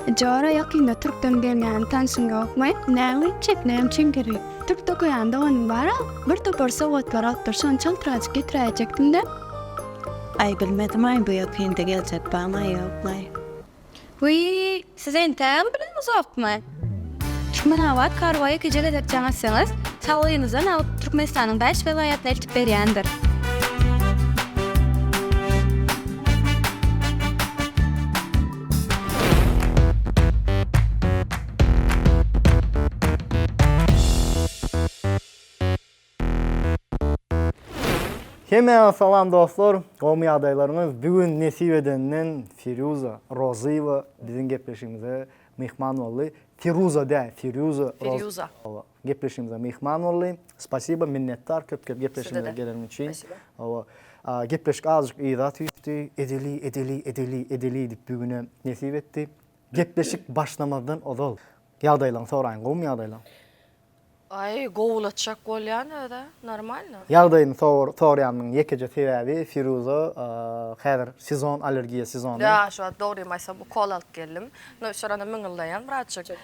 Jora ýakynda türkden gelýän tanşyň ýokmy? Näme etjek, näme üçin gerek? Türkde okaýan doganym bar-a, bir topar sowgatlar alypdyr, şony çaltyrajyk getiräýjekdim-dä. Aý bilmedim-aý bu ýakynda geljek barmy ýokmy? Wiý, siz entägem bileňizokmy? Türkmenabat Kargo ýekeje gezek jaň etseňiz, salgyňyzdan alyp Türkmenistanyň bäş welaýatyna eltip berýändir. Hemmäňize salam dostlar, gowmy ýagdaýlaryňyz? Bu gün nesip edenden Firuza Rozyýewa biziň gepleşigimize myhman boldy. Firuza däl, Firýuza Firýuza. Gepleşigimize myhman boldy. Spasiba, minnetdar köp köp gepleşigimize geleniň üçin. Hawa. Gepleşik azajyk yza süýşdi. Edeli, edeli, edeli, edeli diýip bu güne nesip etdi. Gepleşik başlamazdan ozal ýagdaýlaryňy soraýyn, gowmy ýagdaýlaň? Aý gowulatjak bolýan özä normalno. Ýagdaýyny soraýanymyň ýekeje sebäbi Firuza häzir sezon allergiýa sezony. Ýa şu wagt dogrymy aýtsam ukol alyp geldim. No şorana myňyldaýan birazjyk.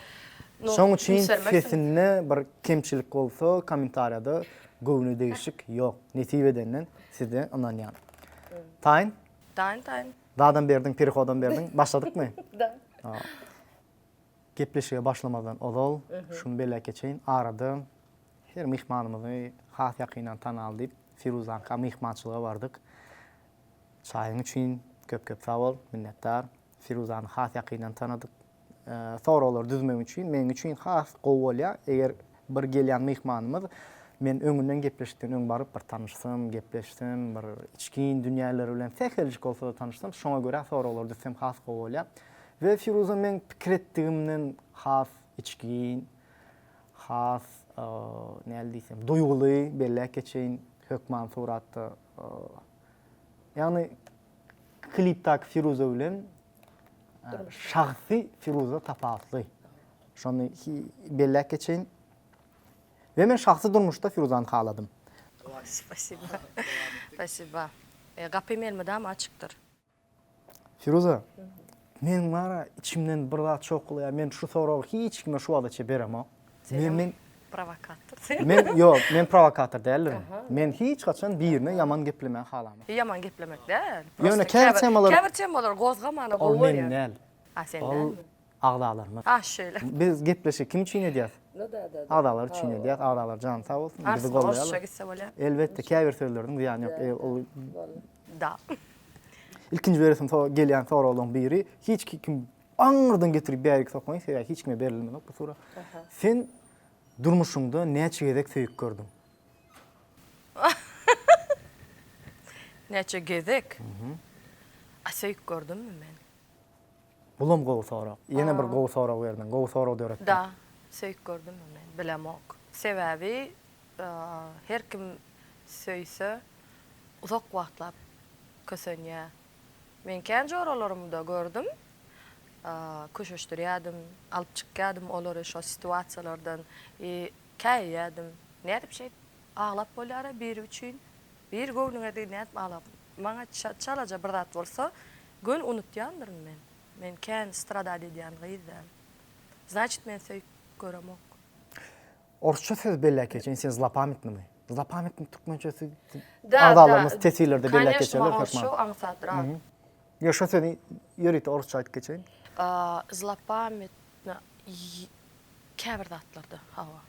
No Şoň üçin sesinde bir kemçilik bolsa kommentariýada göwne degişik ýok. Nesip edenden size ynanýan. Taýyn? Taýyn taýyn. Zadam berdiň perehodam berdiň. Başladykmy? Da. Gepleşige başlamazdan ozal şuny belläp geçeýin, arada her myhmanymyzy has ýakyndan tanaly diýip, Firuzaňka myhmançylyga bardyk. Çaýyň üçin köp-köp sag bol, minnetdar. Firuzany has ýakyndan tanadyk. Soraglary düzmek üçin meň üçin has gowy bolýar, eger bir gelýän myhmanymyz men öňünden gepleşikden öň baryp bir tanyşsam, gepleşsem, bir içgin dünýäleri bilen säheljik bolsa-da tanyşsam, şoňa görä soraglary düzsem has gowy bolýar. We Firuza meň pikir etdigimden has içgin, has näl diýsem, duýguly belläp geçeýin hökman suratda. Ýagny klipdäki Firuza bilen şahsy Firuza tapawutly. Şony belläp geçeýin. We men şahsy durmuşda Firuzany haladym. Spasiba. Spasiba. Gapym elmydama açykdyr. Firuza, meniň bara içimden bir zat çokulaýar. Men şu soragy hiç kime şu wagta çenli beremok. Men men prowokator sen. Men ýok, men prowokator däldirin. Men hiç haçan birine ýaman geplemegi halamok. Ýaman geplemek däl. Ýöne käbir temalar käbir temalary gozgamana gowy Ol men däl. A sen dälmi? Agzalarymyz. A şeýle. Biz gepleşigi kim üçin edýäs? Agzalar üçin edýäs. Agzalar jany sag bolsun, bizi goldaýarlar. Orsça gitse bolýar. Elbetde, käbir sözleriniň zyýany ýok. Ol Da. Ilkinji beresim gelýän soraglaryň biri, hiç kim aňyrdan getirip bärik sokmaýyn, sebäbi hiç kime berilmenok bu sorag. Sen durmuşyňda näçe gezek söýüp gördüň? Näçe gezek? A söýüp gördümmi men? Bulam gowy sorag. Ýene bir gowy sorag berdiň. Gowy sorag döretdiň. Da, söýüp gördümmi men? Bilemok. Sebäbi her kim söýse uzak wagtlap kösenýär. Men kän joralarymda gördüm. Köşeşdirýärdim, alyp çykýardym olary şo situasiýalardan. I käýýärdim. Nädip şeýdip aglap bolýar-a biri üçin? Bir göwnüňe degdi nädip aglap? Maňa çalaja bir zat bolsa, göni unutýandyryn men. Men kän stradat edýän gyz däl. Znaçit men söýüp göremok. Orsça söz belläp geçeýin, sen zlopamytnymy? Zlopamytny türkmençesi agzalarymyz teswirlerde belläp geçerler hökman. Kanyşno orsça aňsatrak. Ýok şo sözi ýörite orsça aýdyp geçeýin. Zlopamytny käbir zatlarda hawa.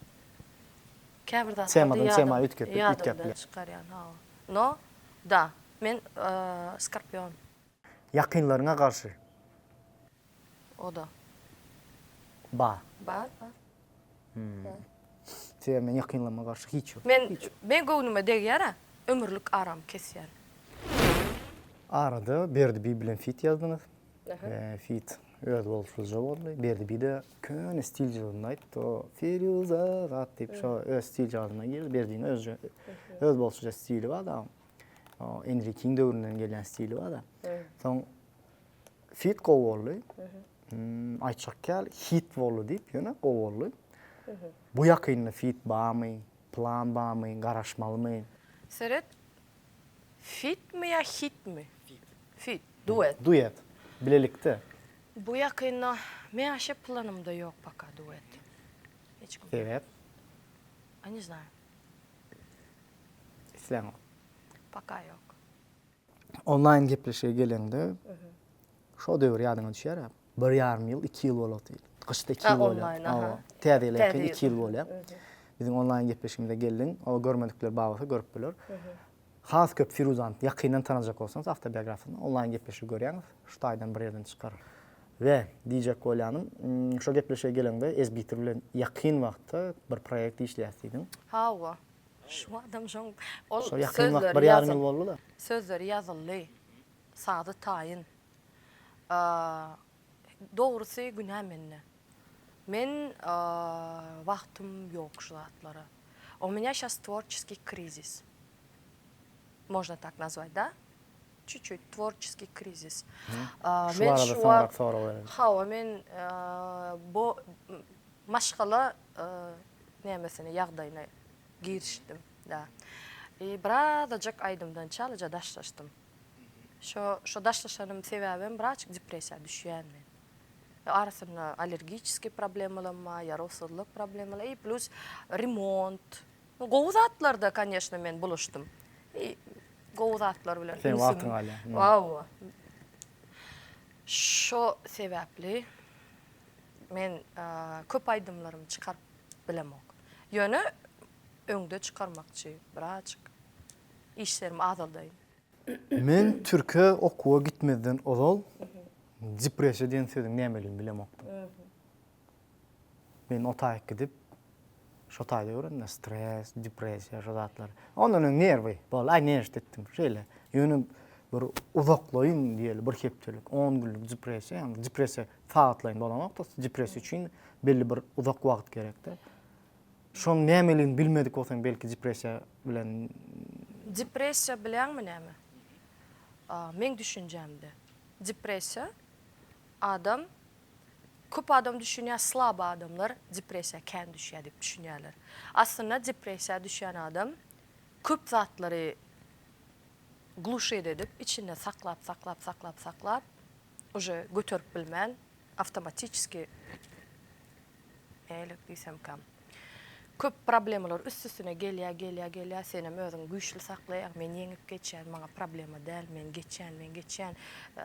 Käbir zatlarda Temadan tema üýtgep üýtgäp ýadymdan çykarýan hawa. No da men skorpion. Ýakynlaryňa garşy. O-da. Bar. Bar, bar. Sebäbi men ýakynlaryma garşy hiç ýok. Men, meň göwnüme degýär-ä, ömürlik aramy kesýän. Arada Berdi bi bilen fit ýazdyňyz. Fit özboluşlyja boldy. Berdi bi-de köne stiljagazynda aýtdy. O Firuza zat diýip şo öz stiljagazyna girdi. Berdiniň özje özboluşlyja stili bar-da. O Enrikiň döwründen gelýän stili bar-da. Soň Fit gowy boldy. Aýtjak ýaly hit boldy diýip ýöne gowy boldy. Bu ýakynda fit barmy, plan barmy, garaşmalymy? Seret fitmi ýa hitmi? Fit. Fit. Duet. Duet. Bilelikde. Bu ýakynda. Meň waşe planymda ýok poka duet. Hiç kim. Sebäp? A ne znaýu. Isläňok. Poka ýok. Onlaýn gepleşige geleňde şo döwür ýadyňa düşýär-ä. Bir ýarym ýyl, iki ýyl bolupdy. Gyşda iki ýyl bolýar. Hawa. Täze ýyla ýakyn iki ýyl bolýar. Biziň onlaýn gepleşigimize geldiň. O görmedikler bar bolsa görüp biler. Has köp Firuzany ýakyndan tanajak bolsaňyz awtobiografiýasyny onlaýn gepleşigi görýäňiz. Şu taýdan bir ýerden çykar. We diýjek bolýanym, şo gepleşige geleňde Ezbitir bilen ýakyn wagtda bir proýekt işleýäs diýdiň. Hawa. Şu adam şoň ol Şo ýakyn wagt bir ýarym ýyl boldy-da. Sözleri ýazyldy. Sazy taýyn. Dogrusy günä mende. Men wagtym ýok şu zatlara. U menýa şas tworçeskiý krizis. Można tak nazwać da? Çüçüt tworçeskiý krizis. Şu barada soňrak sorag bererin. Hawa men bu maşgala nämesine ýagdaýyna girişdim da. I birazajyk aýdymdan çalaja daşlaşdym. Şo şo daşlaşanym sebäbem birazjyk depressiýa düşýän men. Arasynda allergiçeskiý problemalam bar, ýarawsyzlyk problemalar i plus remont. Gowy zatlarda koneşno men bulaşdym. I gowy zatlar bilen Seň wagtyňy alýar. Hawa. Şo sebäpli men köp aýdymlarymy çykaryp bilemok. Ýöne öňde çykarmakçy birazjyk. Işlerimi azaldaýyn. Men türke okuwa gitmezden ozal depressiýa diýen sözüň nämeligini bilemokdym. Men o taýyk gidip, şo taýda öwrendim, stres, depressiýa şo zatlar. Ondan öň nerwi, boldy, aý nerwit etdim, şeýle. Ýöne bir uzaklaýyn diýeli, bir hepdelik, on günlük depressiýa, ýagny depressiýa sagatlaýyn bolanok-da, depressiýa üçin belli bir uzak wagt gerek-de. Şoň nämeligini bilmedik bolsaň belki depressiýa bilen. Depressiýa bilýäňmi näme? Meň düşünjämde depressiýa adam köp adam düşünýär slab adamlar depressiýa kän düşýär diýip düşünýärler. Aslynda depressiýa düşýän adam köp zatlary gluşit edip içinde saklap saklap saklap saklap uje göterip bilmän awtomatiçeski Nälik diýsemkäm. Köp problemalar üst-üstüne gelýär, gelýär, gelýär, senem özüňi güýçli saklaýaň, men ýeňip geçýän, maňa problema däl, men geçýän, men geçýän,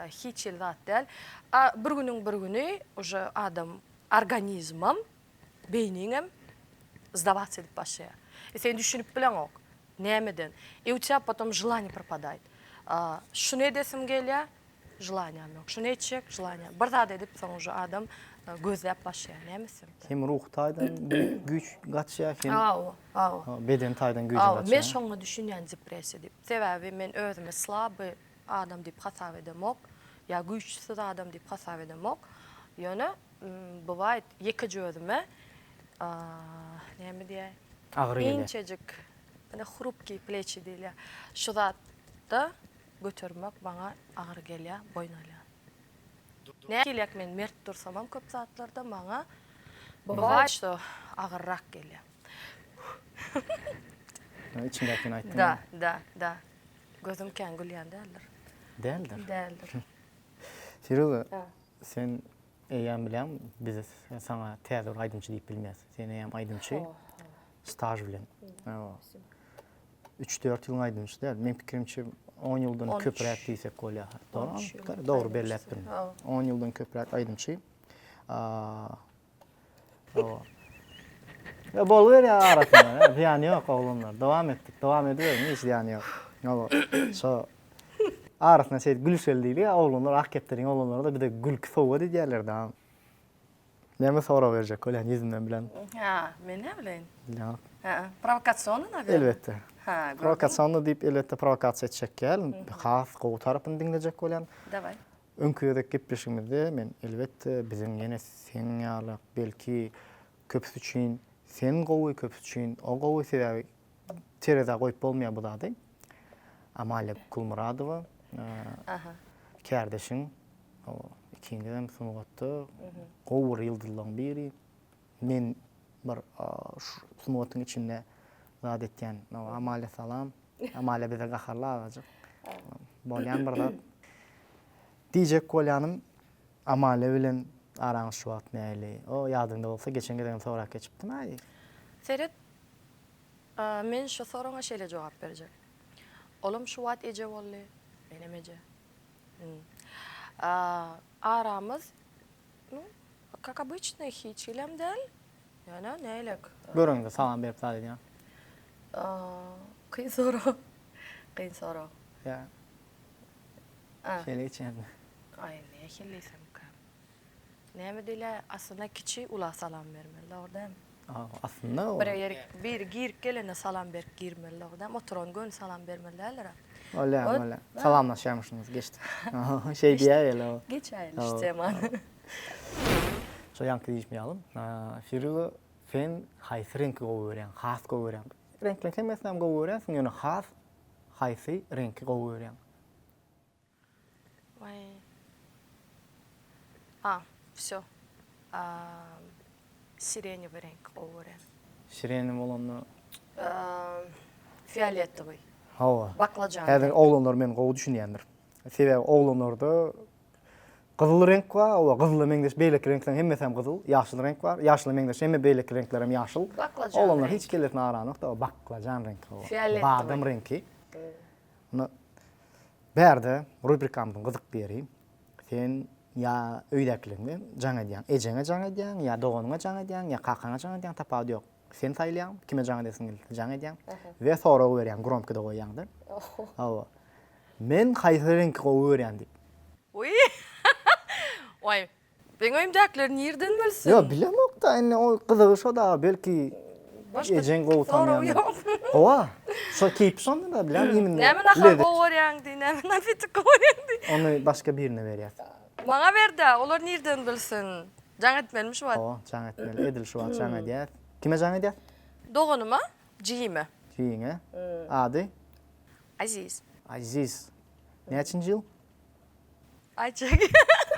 hiç hili zat däl. A bir günüň bir güni uje adam organizmem, beýniňem sdawats edip başlaýar. E sen düşünip bileňok, nämeden. I u тебя potom želanie propadaýt. Şuny edesim gelýär, Želaniýam ýok. Şuny etjek, želaniýa. Bir zat edip soň uje adam gözläp başlaýar. Näme etsin? Hem ruhy taýdan güýç gaçýar, hem Hawa, hawa. beden taýdan güýjüň gaçýar. Men şoňa düşünýän depressiýa diýip. Sebäbi men özümi slaby adam diýip hasap edemok, ýa güýçsüz adam diýip hasap edemok. Ýöne bywaýt ýekeje özüme näme diýäý? Agyr gelýär. Inçejik, ine hrupkiý pleçi diýilýär. Şu zatda Götermek maňa agyr gelýär, boýun alýan. Nähiliräk men mert dursamam köp zatlarda maňa bywat şo agyrrak gelýär. Içimdäkini aýtdyň. Da, da, da. Gözüm kän gülýän däldir. Däldir. Däldir. Firuza, sen eýýäm bilýäň, biz saňa täze bir aýdymçy diýip bilmeýäs. Sen eýýäm aýdymçy. Staž bilen. Üç-dört ýylyň aýdymçysy däl. Meň pikirimçe, on ýyldan köpräk diýsek bolýar. Dogry, dogry belläpdirin. On ýyldan köpräk aýdymçy. Hawa. Boluberýär arasynda, zyýany ýok oglanlar. Dowam etdik, dowam ediberiň, hiç zyýany ýok. Hawa, şo arasynda şeýdip gülüşeli diýdik, oglanlar ak kepderiň oglanlary-da bize gülki sowgat edýärler-de. Näme sorag berjek bolýan ýüzünden bilen. Hä, men näme bileýin? Bileňok. Hä, prowokasionny nawerno. Elbetde. Hä, gördüňmi? Prowokasionny diýip elbetde prowokasiýa etjek däl. Has gowy tarapyny diňlejek bolýan. Daway. Öňki gezek gepleşigimizde men elbetde biziň ýene seň ýaly belki köpüsi üçin sen gowy, köpüsi üçin o gowy sebäbi terezä goýup bolmaýar bu zady. Amalia Kulmyradowa Aha. kärdeşiň Ikiňizem sungatda gowy bir ýyldyzlaryň biri. Men bir şu sungatyň içinde zat etýän. Amalia salam. Amalia bize gaharly azajyk. Bolýan bir zat. Diýjek bolýanym Amalia bilen. Araňyz şu wagt nähili? O ýadyňda bolsa geçen gezegem sorap geçipdim aý. Seret, men şu soragyňa şeýle jogap berjek. Olam şu wagt eje boldy, menem eje. Aramyz, nu, kak obyçno, hiç hilem däl. Ýöne nälik. Göreňde salam berip zat edýän. Kyn sorag. Kyn sorag. Ýa. Şeýle geçýän. Aý, nähili diýsemkä. Näme diýilýär, aslynda kiçi ula salam bermeli, dogry dälmi? Aslynda Bir ýerik biri girip gelende salam berip girmeli, dogry dälmi? Oturan göni salam bermeli däldir-ä. Bolýar, bolýar. Salamlaşýarmyşyňyz, geçdik. Şeý diýäýeli o. Geçäýeli şu temany. Şo ýaňky diýişim ýaly, Firuza, sen haýsy reňki gowy görýäň, has gowy görýäň? Reňkleriň hemmesinem gowy görýänsiň, ýöne has haýsy reňki gowy görýäň? Waý. A, wsё. Sirenewiý reňki gowy görýän. Sirenewiý bolanda? Fioletowyý. Hawa. Baklajan. Häzir oglanlar meni gowy düşünýändir. Sebäbi oglanlarda gyzyl reňk bar, hawa, gyzyla meňzeş beýleki reňkleriň hemmesi hem gyzyl, ýaşyl reňk bar, ýaşyla meňzeş hemme beýleki reňkler hem ýaşyl. Baklajan reňki. Oglanlar hiç kellesine aranok-da, baklajan reňki, hawa. Fioletowyý. Badam reňki. Onda bärde rubrikamyzyň gyzykly ýeri, sen ýa öýdäkileriň bilen jaň edýäň, ejeňe jaň edýäň, ýa doganyňa jaň edýäň, ýa kakaňa jaň edýäň, tapawudy ýok. Sen saýlaýaň, kime jaň edesiň gelse jaň edýäň we sorag berýäň, gromkida goýýaň-da. Hawa. Men haýsy reňki gowy görýän diýip. Wiý. Waý, Meň öýümdäkiler nirden bilsin? Ýok, bilemok-da, indi o gyzygy şo-da, belki ejeň gowy tanýandyr. Hawa, şo keýpi şonda-da, bilýän iýminde. Näme nahar gowy görýäň diý, näme napitok gowy görýäň diý. Ony başga birine berýäs. Maňa ber-dä, olar nirden bilsin. Jaň etmelimi şu wagt? Hawa, jaň etmeli, edil şu wagt jaň edýäs. Kime jaň edýäs? Doganyma, jigime. Jigiňe. Ady? Aziz. Aziz. Näçinji ýyl? Aýtjak.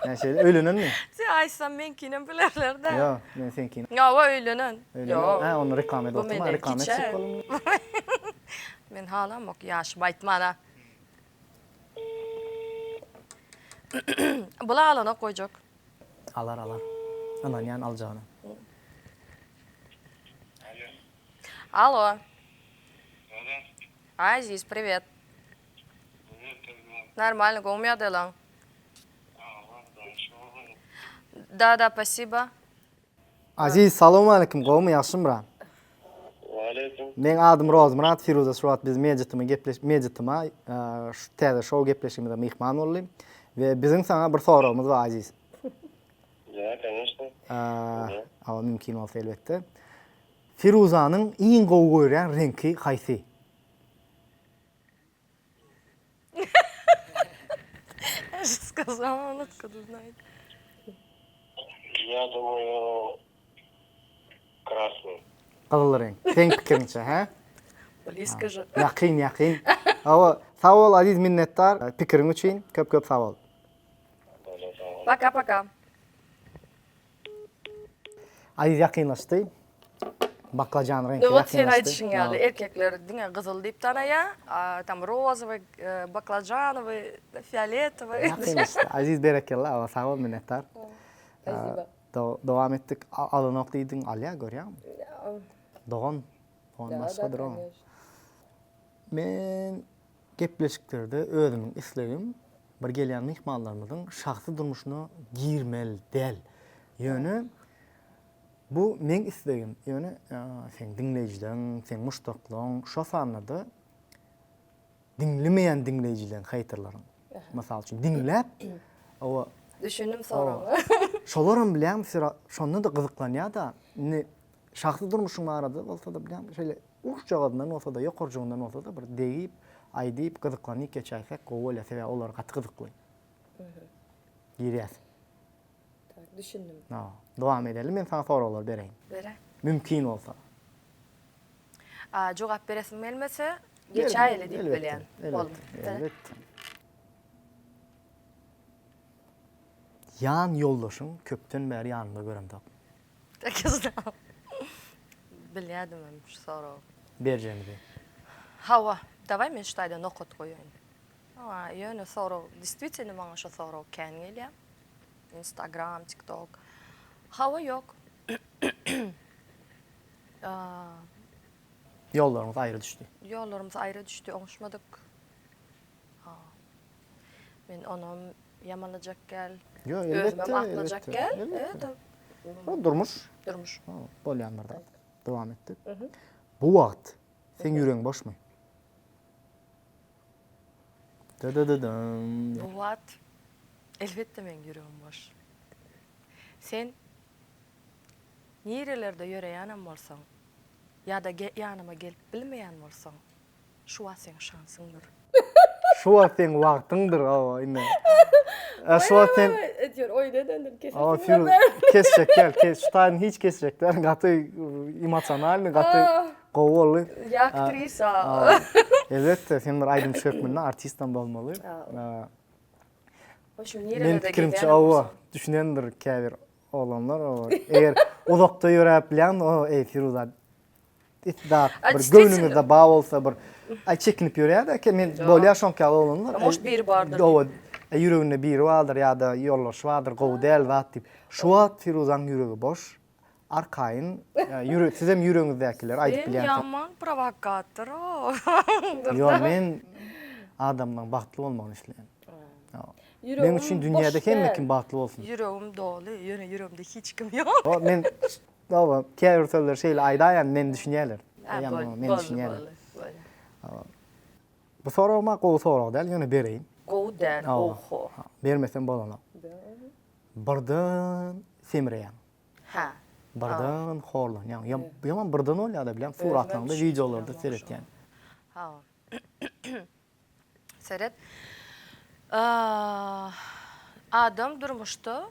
Näme şeýle öýlenenmi? Sen aýtsam meňkinem bilerler-dä. Ýok, men seňkini. Ýowa öýlenen. Ýok. Hä, onda reklama edip oturma, reklama etjek bolun. Men halamok ýaşymy aýtmana. Bula alanok goýjak. Alar, alar. Ynanýan aljagyna. Alo. Aziz, priwet. Normalno, gowmy ýagdaýlaň? Da da pasiba. Aziz salowmaleýkim gowmy ýagşymyra. Waleýkim. Meň adym Rozmyrat Firuza şu wagt biz Media-TM gepleş Media-TM şu täze şou gepleşigimize myhman boldy we biziň saňa bir soragymyz bar Aziz. Da koneşno. Hawa mümkin bolsa elbetde. Firuzanyň iň gowy görýän reňki haýsy? Я же сказала, он откуда знает. Я думаю, krasnyý. Gyzyl reňk. Seň pikiriňçe, hä? Blisko же. Ýakyn, ýakyn. Hawa, sag bol Aziz minnetdar pikiriň üçin. Köp köp sag bol. Пока, пока. Aziz ýakynlaşdy. Baklajan reňki Ýok, sen ýakynlaşdy. aýdyşyň ýaly, erkekler diňe gyzyl diýip tanaýar, a tam rozowy, baklažanowy, fioletowy. Ýakynlaşdy. Aziz berekella, awa sag bol minnetdar. Spasibo. Dowam etdik. Alanok diýdiň, alýar görýäňmi? Dogan, dogan başgadyr o. Men gepleşiklerde özümiň islegim bir gelýän myhmanlarymyzyň şahsy durmuşyna girmeli däl. Ýöne Bu meň islegim, ýöne seň diňleýjileriň, seň muşdaklaryň, şo sanda-da diňlemeýän diňleýjileriň, heýterleriň. Mysal üçin, diňläp, owa. Düşündim soragyňa. Şolaram bilýäňmi, şonda-da gyzyklanýar-da. Indi şahsy durmuşyň barada bolsa-da bilýäňmi, şeýle uçjagazyndan bolsa-da, ýokarjygyndan bolsa-da bir degip, aýdyp, gyzyklanyp geçäýsek gowy bolýar. Sebäbi olar gaty gyzykly. Girýäs. Tak, düşündim. Ha, dowam edeli, men saňa soraglar bereýin. Beräý. Mümkin bolsa. A, jogap beresiň gelmese, geçäýeli diýip bilýän. Elbetde, elbetde. Ýan ýoldaşyň köpden bäri ýanynda göremzok. Tak i znal. Bilýärdim hem şu soragy. Berjegimizi. Hawa, daway men şu taýda nokat goýaýyn. Hawa, ýöne sorag, distwitelno maňa şu sorag kän gelýär. Instagram, TikTok. Hawa ýok. Ýollaryňyz aýry düşdi. Ýollarymyz aýry düşdi, oňuşmadyk. Men onam ýamanlajak däl. Ýok, elbetde. Özümem aklajak däl. Elbetde. Bu durmuş. Durmuş. Bolýan bir zat. Dowam etdik. Bu wagt seň ýüregiň boşmy? Da-da-da-dam. Bu wagt elbetde meň ýüregim boş. Sen nirelerde ýöreýänem bolsaň ýa-da ýanyma gelip bilmeýän bolsaň, Şu wagt seň şansyňdyr. Şu wagt seň wagtyňdyr, hawa, indi. Şu wagt sen Edýär, oýun edendir, Hawa, Firuz, kesjek däl, kes, şu taýyny hiç kesjek däl, gaty emosionalnyý, gaty gowy boldy. Ýa aktrisa. Elbetde, sen bir aýdymçy hökmünde artistam bolmaly. Men pikirimçe, hawa, düşünendir käbir oglanlar, hawa. Eger uzakda ýöräp bilýän, o, eý, Firuza, Zat bir göwnüňizde bar bolsa bir aý çekinip ýörýär-de eken men bolýar şoňky ýaly oglanlar. Может biri bardyr. Hawa ýüreginde biri bardyr ýa-da ýoldaşy bardyr gowy däl zat diýip. Şu wagt Firuzaň ýüregi boş. Arkaýyn ýüre sizem ýüregiňizdäkileri aýdyp Sen bilýänsiňiz. ýaman prowokator-ow. Ýok men adamlaň bagtly bolmagyny isleýän. Meň üçin dünýäde hemme kim bagtly bolsun. Ýüregim doly, ýöne ýüregimde hiç kim ýok. Men Hawa, käbir sözleri şeýle aýdaýan, meni düşünýärler. Ha, Aýan, boldy, meni boldy, düşünýärler. boldy, boldy. Hawa. Bu sorag-ma gowy sorag däl, ýöne bereýin. Gowy däl, Hawa. oho. Bermesem bolanok. Birden semreýäň. Hä. Birden horlanýaň. Ýa ýaman birden bolýar-da, bilýäň, suratlaňda, wideolarda seretýän. Hawa. Seret. Adam durmuşda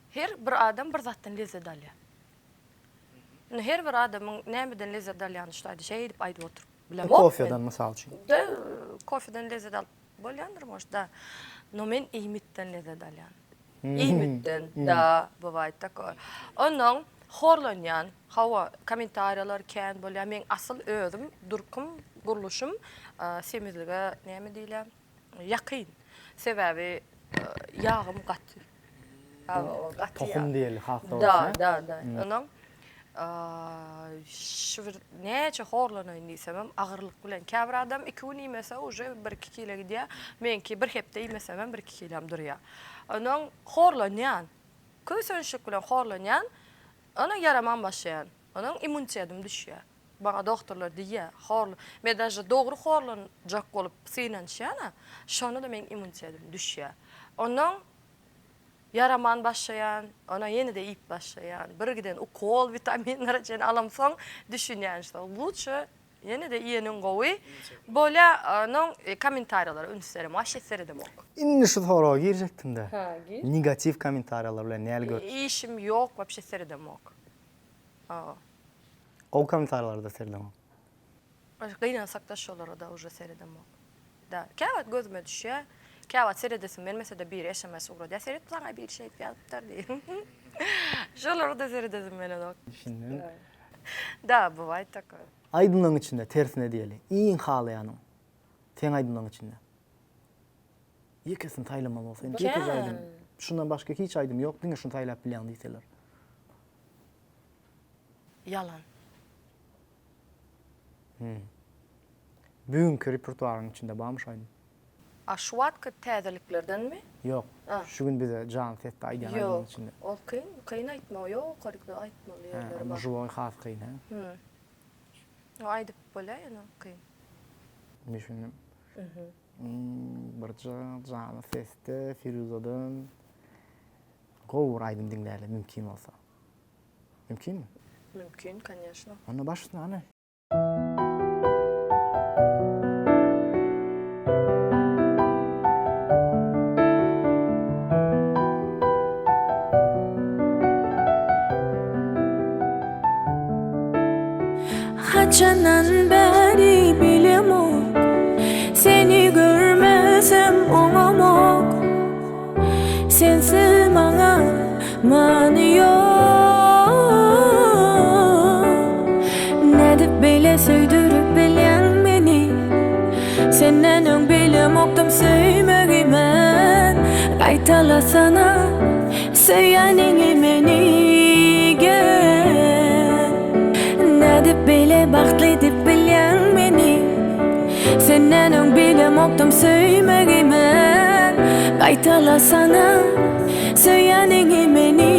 her bir adam bir zatdan lezzet alýar. Indi her bir adamyň nämeden lezzet alýanyny şu taýda şeýdip aýdyp oturyp bilemok. Kofeden mysal üçin. Da, kofeden lezzet alyp bolýandyr может, da. No men iýmitden lezzet alýan. Iýmitden, da, bywaýt takoý. Onnoň horlanýan, hawa, kommentariýalar kän bolýar. Meň asyl özüm durkum, gurluşym semizlige näme diýilýär, ýakyn. Sebäbi ýagym gaty. Gaty Tohum diýeli has dogrusy. Da, da, da. Onnoň şu bir näçe horlanaýyn diýsemem agyrlyk bilen. Käbir adam iki gün iýmese uje bir-iki kile gidýär. Meňki bir hepde iýmesemem bir-iki kilem durýar. Onuň horlanýan, kösençlik bilen horlanýan, onuň ýaraman başlaýan. Onuň immunitetim düşýär. Maňa dogtorlar diýýär, horl, men daže dogry horlanjak bolup synanyşýan-a, şonda-da meň immunitetim düşýär. Onnoň Ýaraman başlaýan, ondan ýene-de iýip başlaýan. Bir giden ukol, witaminlere çenli alamsoň düşünýän şo. Lutşe ýene-de iýeniň gowy. Bolýa, onuň kommentariýalara üns berem, waşe seredemok. Indi şu soraga girjekdim-de. Ha, gir. Negatiw kommentariýalar bilen näli gör. Işim ýok, wapşe seredemok. Hawa. Gowy kommentariýalara-da seredemok. Gynansakda şolara-da uje seredemok. Da, käwagt gözüme düşýär. Käwagt seredesim gelmese-de biri sms ugradýar, seret saňa biri şeýdip ýazypdyr diýip. Şolara-da seredesim gelenok. Düşündim. Da, bywaýt takoý. Aýdymlaryň içinde tersine diýeli, iň halaýanyň seň aýdymlaryň içinde. Ýekesini saýlamaly bolsa, indi ýekeje aýdym. Şundan başga hiç aýdym ýok, diňe şuny saýlap bilýäň diýseler. Ýalan. Bu günki repertuaryň içinde barmy şu aýdym? A şu wagtky täzeliklerdenmi? Ýok. Şu gün bize jan sesde aýdýan aýdymyň içinde. Ýok. Ol kyn, kyn aýtmagy, ýokaryk aýtmaly ýerleri bar. Žiwoý has kyn, hä? Ýok, aýdyp bolýar ýöne kyn. Düşündim. Birje jany sesde Firuzadan gowy bir aýdym diňläli mümkin bolsa. Mümkinmi? Mümkin, koneşno. Onda baş üstüne hany. Haçandan bäri bilemok Seni görmesem oňamok Sensiz maňa many ýok Nädip beýle söýdürip bilýäň meni Senden öň bilemokdym söýmegi men Gaýtalasana. Söýýäniňi meni gel. Nädip beýle bagtly edip bilýäň meni? Senden öň bilemokdym söýmegi men. Gaýtalasana söýýäniňi meni.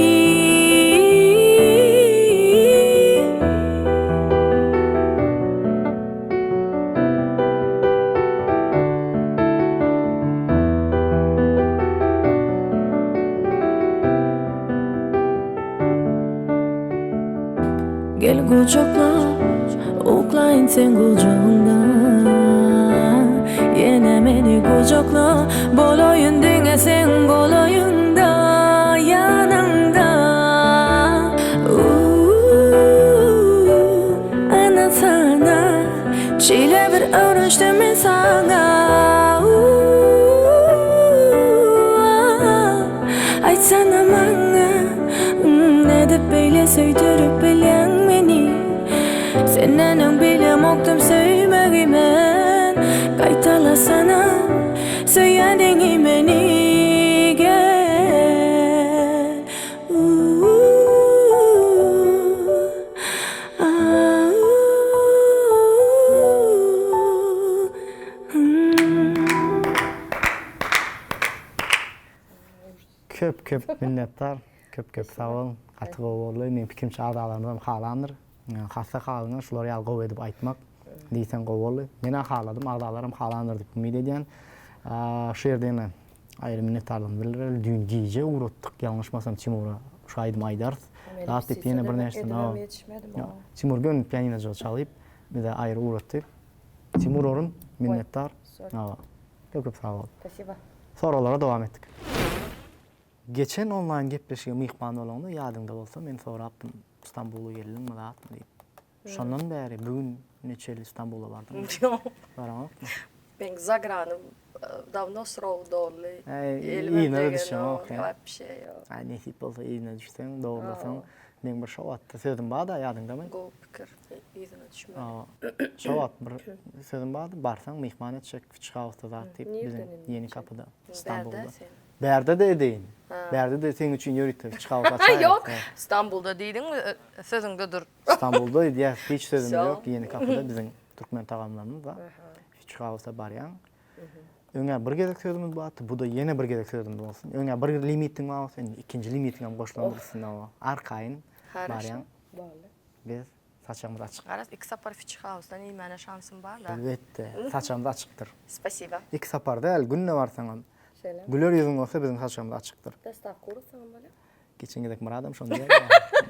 Gel gujakla, uklaýyn seň gujagyňda Ýene meni gujakla, bolaýyn diňe seň golaýyňda Ýanyňda Uuuu Ynansaňa, şeýle bir öwrenişdim men saňa Uuuu Aýtsana maňa, nädip beýle söýdürip bilýäň meni? Senden öň bilemokdym söýmegi men Gaýtalasana söýýäniňi meni Gel Köp köp minnetdar. Köp köp sag boluň. Gaty gowy boldy. Meň pikirimçe agzalarymyzam halandyr. Hassa halyňa şular ýaly gowy edip aýtmak diýseň gowy boldy. Men-ä haladym, agzalaram halandyr diýip umyt edýän. Şu ýerde ýene aýry minnetdarlygymy bildireli. Düýn gije ugratdyk, ýalňyşmasam Timura şu aýdymy aýdarys. Zat diýip ýene birnäçesini. Timur göni pianinoja çalyp bize aýry ugratdy. Timur Orun minnetdar. Köp köp sag bol. Spasiba. Soraglara dowam etdik. Geçen onlaýn gepleşige myhman bolaňda ýadyňda bolsa men sorapdym Stambula geldiňmi zatmy diýip. Şondan bäri bu gün çenli Stambula bardyňmy? Ýok. Baraňokmy? Meň zagranym dawno srok doldy. Eý, yzyna-da düşeňok sen. Wapşe ýok. Aý nesip bolsa yzyna düşseň, dogurlasaň meň bir şo wagtda sözüm barda ýadyňdamy? Gowy pikir. Yzyna düşmeli. Şo wagt bir sözüm bardy, barsaň myhman etjek Fiçhausda zat diýip biziň Ýeni kapyda, Stambulda. Bärde-de edeýin. Bärde-de seň üçin ýörite Fiçhaus açaýyn. Ýok, Stambulda diýdiň, sözüňde dur. Stambulda edýäs, hiç sözümiz ýok. Ýeni kapyda biziň türkmen tagamlarymyz bar. Fiçhausa barýaň. Öňä bir gezek sözümiz bardy, bu-da ýene bir gezek sözümiz bolsun. Öňä bir limitiň bar bolsa, indi ikinji limitiňem goşulandyr üstüne. Arkaýyn barýaň. Boldy. Biz saçagymyz açyk. Garaz, iki sapar Fiç House-dan iýmäne şansym bar-da. Elbetde, saçagymyz açykdyr. Spasiba. Iki sapar däl, günde barsaňam. Şeýle. Güler ýüzüň bolsa biziň saçagymyz açykdyr. Dostawka ursaňam bolýar. Geçen gezek Myradam şony diýýär.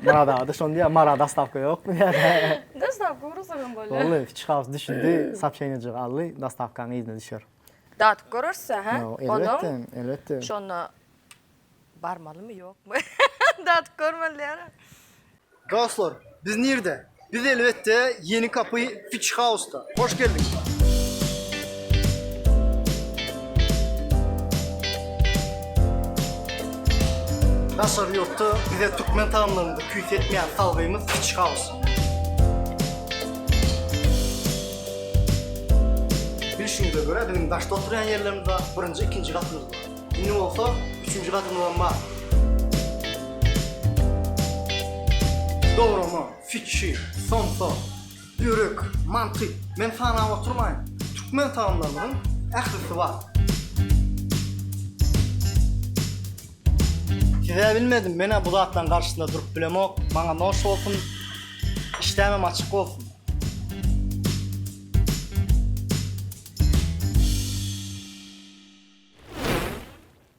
Myrad aga-da şony diýýär, Mara dostawka ýokmy diýýär. Dostawka ursaňam bolýar. Boldy, Fiç House düşündi, soobşeniýajygy aldy, dostawkaň yzyna düşer. Dadyp göreris-dä, hä? Elbetde, elbetde. Şonda Barmalymy ýokmy? Dadyp görmeli diýýär. Dostlar, biz nirde? Biz elbetde Ýeni Kapy Fish House-da. Hoş geldiňiz! Daşary ýurtda bize türkmen tagamlarymyzy küýsetmeýän salgymyz Fish House. Bilşiňize görä biziň daşda oturýan ýerlerimiz bar, birinji, ikinji gatymyz bar. Indi bolsa üçünji gatymyzam bar. Dograma, fiçi, somsa, börek, manty, men sanap oturmaýyn, türkmen tagamlarymyzyň ählisi bar. Siz-ä bilmedim, men-ä bu zatlaryň garşysynda durup bilemok, maňa noş bolsun, işdämem açyk bolsun.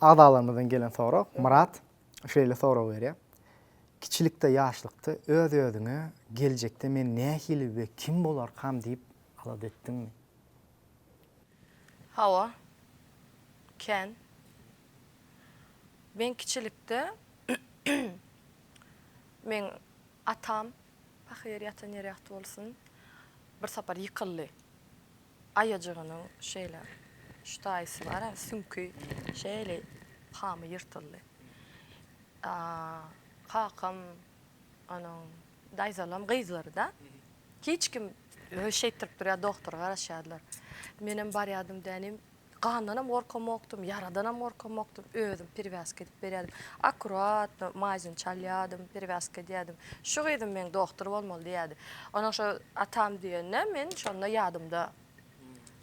Agzalarymyzdan gelen sorag, Myrat şeýle sorag berýär. Kiçilikde, ýaşlykda öz-özüňe geljekde men nähili we kim bolarkam diýip alada etdiňmi? Hawa. Kän. Men kiçilikde meň atam, pahyr ýatan ýeri ýagty bolsun, bir sapar ýykyldy. Aýajygynyň şeýle şu taýysy bar-a, süňki şeýle hamy ýyrtyldy. Kakam, onuň daýzalam gyzlary-da. Hiç kim şeýtdirip durýar, dogtora garaşýardylar. Menem barýardym dänim. Gandanam gorkamokdym, ýaradanam gorkamokdym. Özüm perewýazka edip berýärdim. Akkuratno mazyny çalýardym, perewýazka edýärdim. Şu gyzym meň dogtor bolmaly diýýärdi. Ondan şo atam diýende men şonda ýadymda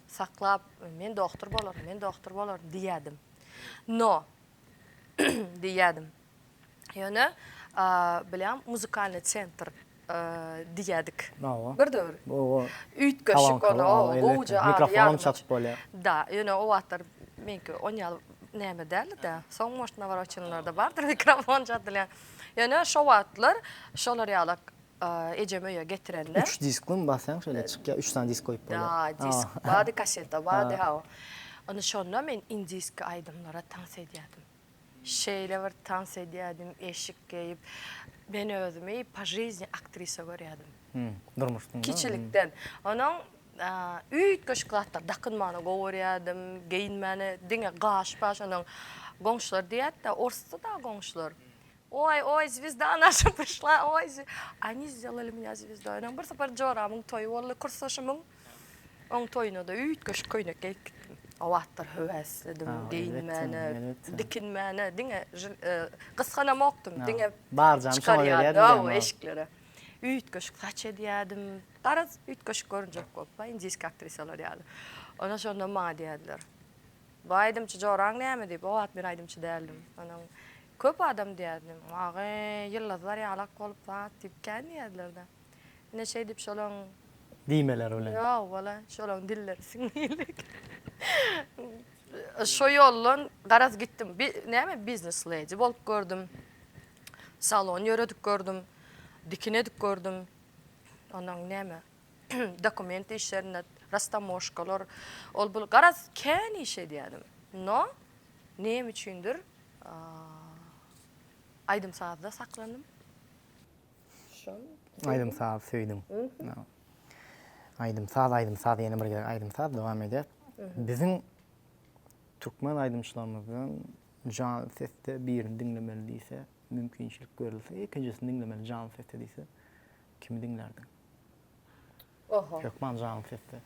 saklap, men dogtor bolaryn, men dogtor bolaryn diýýärdim. No, diýýärdim. Ýöne, bilýäň, muzykalnyý sentr diýýärdik. Hawa. Bir döwür. Owa. Üýtgeşik ol, owa, gowuja ady. Mikrofonam çatyp bolýar. Da, ýöne o wagtlar meňki onýaly näme däldi-de. Soň может nawaroçinlarda bardyr mikrofon çatylýan. Ýöne şo wagtlar şolar ýalak ejem öýe getirende. Üç diskmi basýaň şeýle çykýar, üç sany disk goýup bolýar. Da, disk bardy, kaseta bardy, hawa. Ony şonda men indiski aýdymlara tans edýärdim. Şeýle bir tans edýärdim, eşik geýip. Men özümi po жизни aktrisa görýärdim. Durmuşda. Kiçilikden. Onuň üýtgeşik zatlar dakynmany gowy görýärdim, geýinmäni, diňe gaş-baş onuň goňşular diýýärdi-de, orsdy-da goňşular. Oý, oý, zwezda naşa prişla, oý, oni сделали меня звездой. Onuň bir sapar joramyň toýy boldy, kursdaşymyň. Oň toýuna-da üýtgeşik köýnek geýip gitdim. O wagtlar höweslidim geýinmäne, dikinmäne, diňe gysganamokdym, diňe çykarýardym eşiklere. Üýtgeşik saç edýärdim. Garaz, üýtgeşik görünjek bolup, indiýski aktrisalar ýaly. Ondan şonda maňa diýerdiler. Bu aýdymçy joraň näme diýip, o wagt men aýdymçy däldim. Onuň köp adam diýerdi. Agy, ýyldyzlar ýalak bolup zat diýip kän diýerdiler-de. Ine şeýdip şolaň. Diýmeleri bilen. Ýok, wala, şolaň dilleri siňňilik. Şo ýoldan garaz gitdim. Bi, näme biznes ledi bolup gördüm. Salon ýöredip gördüm. Dikin edip gördüm. Ondan näme dokument işlerinde rastamoşkalar, ol bul garaz kän iş edýärdim. No, neme üçindir aýdym-sazda saklandym. Aýdym saz söýdüň. Aýdym saz, aýdym saz ýene bir gezek aýdym saz dowam edýär. Biziň türkmen aýdymçylarymyzdan janly sesde birini diňlemeli diýse, mümkinçilik berilse, ikinjisini diňlemeli janly sesde diýse, kimi diňlärdiň? Oho. Hökman janly sesde.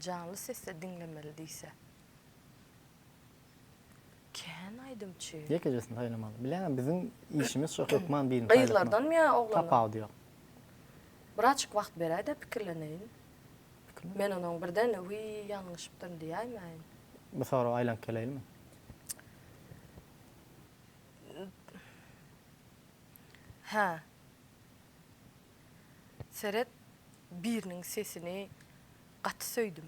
Janly sesde diňlemeli diýse. Kän aýdymçy. Ýekejesini saýlamaly. Bilýäňmi, biziň işimiz şo hökman birini saýlatmak. Gyzlardanmy ýa oglandan? Tapawudy ýok. Birazjyk wagt beräý-de pikirleneýin. Men onuň birden wiý ýalňyşypdyryn diýäýmäýin. Bu soraga aýlanyp geleýinmi? Hä. Seret, biriniň sesini gaty söýdüm.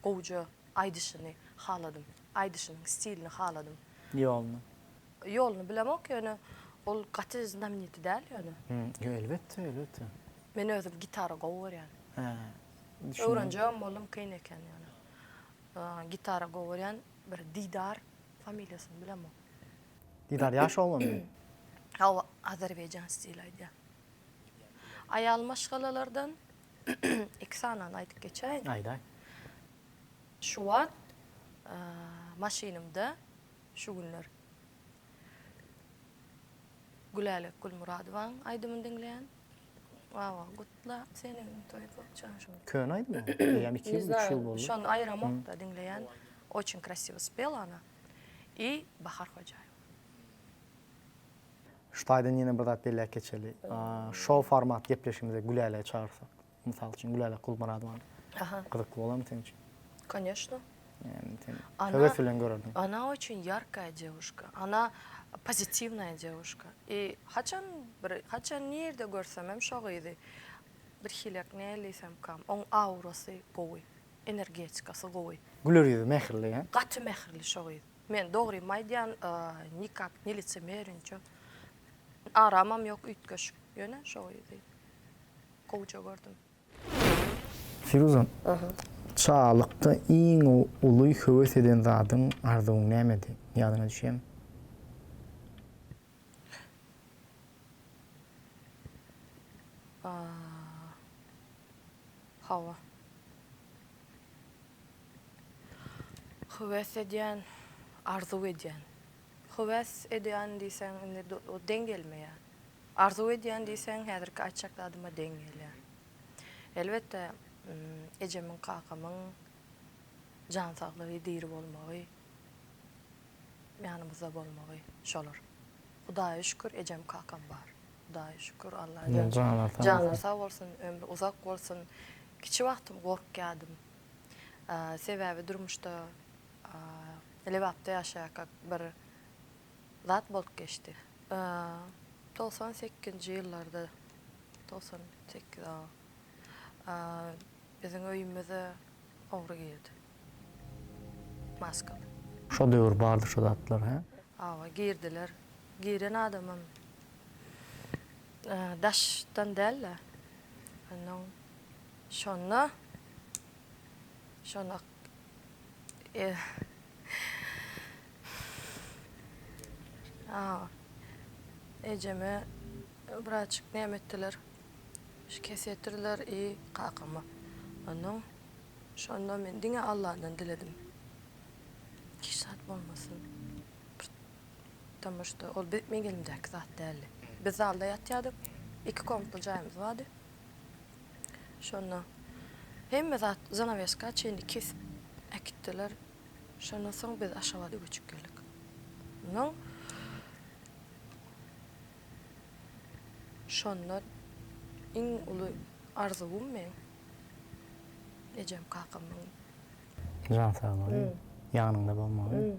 Gowuja aýdyşyny haladym. Aýdyşynyň stilini haladym. Ýoluny. Ýoluny bilemok ýöne ol gaty znameniti däl ýöne. Ýo elbetde elbetde. Men özüm gitara gowy görýän. Hä. Düşündim. Öwrenjegem boldum kyn eken ýöne. Gitara gowy görýän bir Didar familiýasyny bilemok. Didar ýaş oglanmy? Hawa azerbaýjan stili aýdýar. Aýal maşgalalardan iki sanyny aýdyp geçäýin. Aýdaý. Şu wagt maşynymda şu günler Gülälek Gulmyradowaň aýdymyny diňleýän. Hawa, gutlap seniň toý bokjan şo. Köne aýdym o. Eýýäm iki ýyl, üç ýyl boldy. Şony aýramok-da diňleýän. Oçin krasiwo spela ona. I Bahar Hojaýewa. Şu taýdan ýene bir zat belläp geçeli. Şou format gepleşigimize Gülälegi çagyrsak, mysal üçin Gülälek Gulmyradowany. Aha. Gyzykly bolarmy seň üçin? Koneşno. Ýagny sen höwes bilen görerdiň. Ona oçin ýarkaýa dewuşka. Ona pozitiwnaýa dewuşka. I haçan bir haçan nirde görsemem şo gyzy bir hilek näleýsemkam oň aurasy gowy. Energetikasy gowy. Güler ýüzi mähirli, hä? Gaty mähirli şo gyz. Men dogrymy aýdýan nikak ne licemerýe niço. Aramam ýok üýtgeşik. Ýöne şo gyzy gowja gördüm. Firuza, çagalykda iň uly höwes eden zadyň, arzuwyň nämedi? Ýadyňa düşýärmi? Hawa. Höwes edýän, arzuw edýän. Höwes edýän diýseň indi o deň gelmeýär. Arzuw edýän diýseň häzirki aýtjak zadyma deň gelýär. Elbetde, ejemiň, kakamyň. Jan saglygy, diri bolmagy, ýanymyzda bolmagy şolar. Hudaýa şükür ejem kakam bar. Hudaýa şükür Allajan janlary sag bolsun, ömri uzak bolsun. Kiçi wagtym gorkýadym. Sebäbi durmuşda Lebapda ýaşaýarkak bir zat bolup geçdi. 98-nji ýyllarda, 98 a, biziň öýümize ogry girdi. Maskaly. Şo döwür bardy şo zatlar hä? Hawa, girdiler. Giren adamam daşdan däl-de. Onnoň şonda şonda Ejeme birazjyk näme etdiler, şikes ýetirdiler i kakama. Onnoň şonda men diňe Alladan diledim. Hiç zat bolmasyn. Потому что ol meň elimdäki zat däldi. Biz zalda ýatýardyk. Iki komnatly jaýymyz bardy. Şonda hemme zat zanaweska çenli kesip äkitdiler. Şondan soň biz Aşgabada göçüp geldik. Ondan şonda iň uly arzuwym meň ejem kakamyň jan saglygy, ýanyňda bolmagy.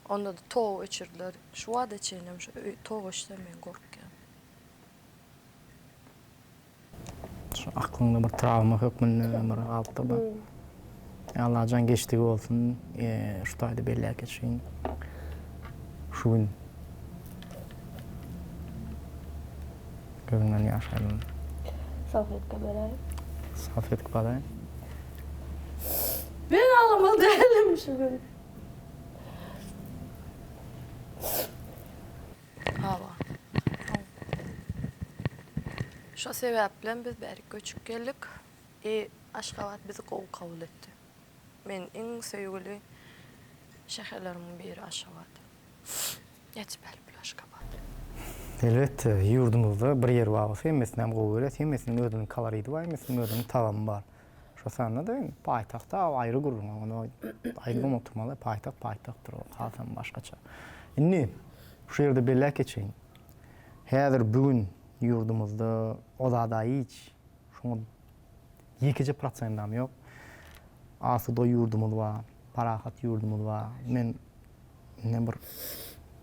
Onda-da togy öçürdiler. Şu wagta çenlem şu tok öçse men gorkýan. Şu aklyňda bir trawma hökmünde bir galypdyr da. Allajan geçdigi bolsun. Şu taýda belläp geçeýin. Şu gün gözüňden ýaş aýlandy. Salfetka beräý. Salfetka baraý. Men aglamaly däldim şu gün. Hawa. Şo sebäplem biz bärik göçüp geldik. I Aşgabat bizi gowy kabul etdi. Men iň söýgüli şäherlerimiň biri Aşgabat. Ýa teper lüblü Aşgabat. Elbetde, ýurdumyzda bir ýer bar bolsa hemmesinem gowy görýäs, hemmesiniň özüniň koloridi bar, hemmesiniň özüniň tagamy bar. Şo sanda-da indi paýtagta aýry gürrüň, ony aýdybam oturmaly, paýtagt paýtagtdyr, ol hasam başgaça. Indi şu ýerde belläp geçeýin. Häzir bu gün ýurdumyzda o zada hiç şoňa ýekeje prosendam ýok. Asuda ýurdumyz bar, parahat ýurdumyz bar. Men indi bir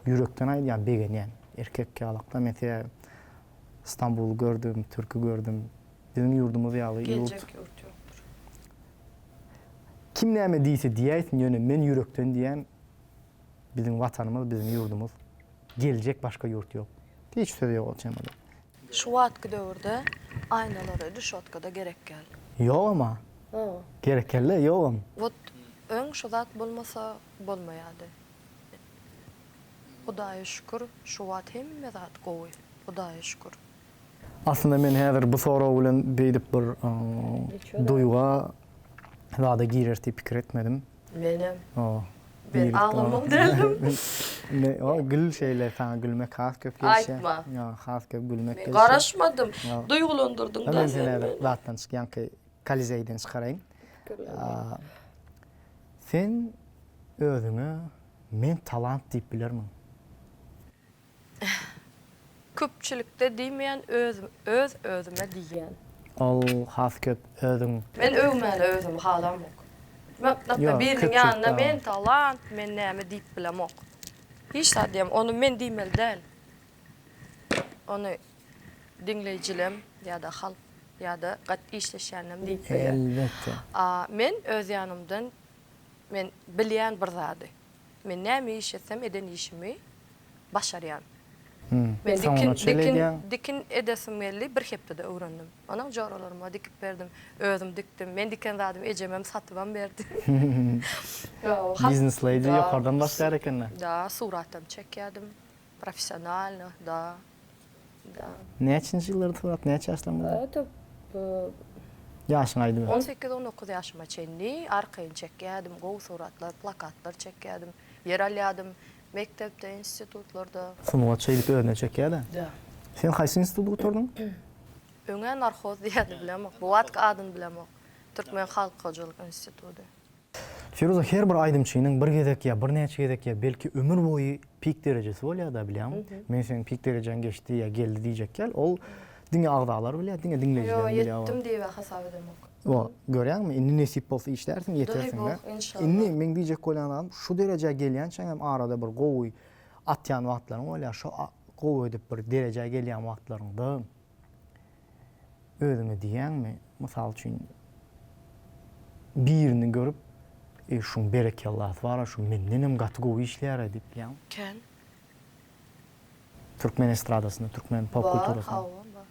ýürekden aýdýan, begenýän. Erkek ýalakda men sebäbi Stambuly gördüm, Türki gördüm. Biziň ýurdumyz ýaly ýurt. Geljek ýurt ýokdur. Kim näme diýse diýäýsin, ýöne men ýürekden diýýän, biziň watanymyz, biziň ýurdumyz. Geljek başga ýurt ýok. Hiç söz ýok ol temada. Şu wagtky döwürde aýnalara rüşotkada gerek däl. Ýogam-a. Gerek däl-de, ýogam. Wot öň şu zat bolmasa bolmaýady. Hudaýa şükür şu wagt hemme zat gowy. Hudaýa şükür. Aslynda men häzir bu sorag bilen beýdip bir duýga zada girer diýip pikir etmedim. Menem. Men aglamaly däldim. O gül şeýle saňa gülmek has köp gelişýär. Aýtma. Ýa has köp gülmek gelişýär. Garaşmadym. Duýgulandyrdyň-da sen. Men seni häzir zatdan çyk ýaňky kolizeýden çykaraýyn. Sen özüňe men talant diýip bilermiň? Köpçülikde diýmeýän öz öz özüme diýýän. Ol has köp özüň. Men öwmäni özümi halamok. Men naprimýer biriniň ýanynda men talant, men näme diýip bilemok. Hiç zat diýem, ony men diýmeli däl. Ony diňleýjilem ýa-da halk ýa-da gat işleşýänlem diýip bilýär. Elbetde. A men öz ýanymdan men bilýän bir zady. Men näme iş etsem eden işimi başarýan. Men dikin, dikin, dikin edesim geldi, bir hepdede öwrendim. Onuň joralaryma dikip berdim, özüm dikdim. Men diken zadymy ejemem satybam berdi. Biznes lady ýokardan başlaýar ekeni. Da, suratam çekýärdim. Professionalno, da. Da. Näçinji ýyllarda surat, näçe ýaşlaryňda? Eto, Ýaşyňy aýdyber. On sekiz, on dokuz ýaşyma çenli arkaýyn çekýärdim, gowy suratlar, plakatlar çekýärdim, ýer alýardym. Mekdepde, institutlarda. Sungat şeýdip özüne çekýär-dä. Da. Sen haýsy instituty gutardyň? Öň-ä narhoz diýerdi, bilemok. Bu wagtky adyny bilemok. Türkmen halk hojalyk instituty. Firuza her bir aýdymçynyň bir gezek ýa birnäçe gezek ýa belki ömür boýy pik derejesi bolýar-da bilýäňmi? Men seniň pik derejäň geçdi ýa geldi diýjek däl. Ol diňe agzalar bilýär, diňe diňleýjiler Ýo, bilýär. ýetdim diýip hasap edemok. O, görýäňmi? Indi nesip bolsa işlärsiň, ýetersiň-dä. Daý bog, inşallah. Indi meň diýjek bolýan zadym şu derejä gelýänçäň hem arada bir gowy atýan wagtlaryň bolýar. Şo gowy edip bir derejä gelýän wagtlaryňda özüňe diýýäňmi, mysal üçin, birini görüp, Eý, şuň berekellasy bar-a, şu mendenem gaty gowy işleýär-aý diýip bilýäňmi? Kän. Türkmen estradasynda, türkmen pop Bar, kulturasynda. hawa, bar.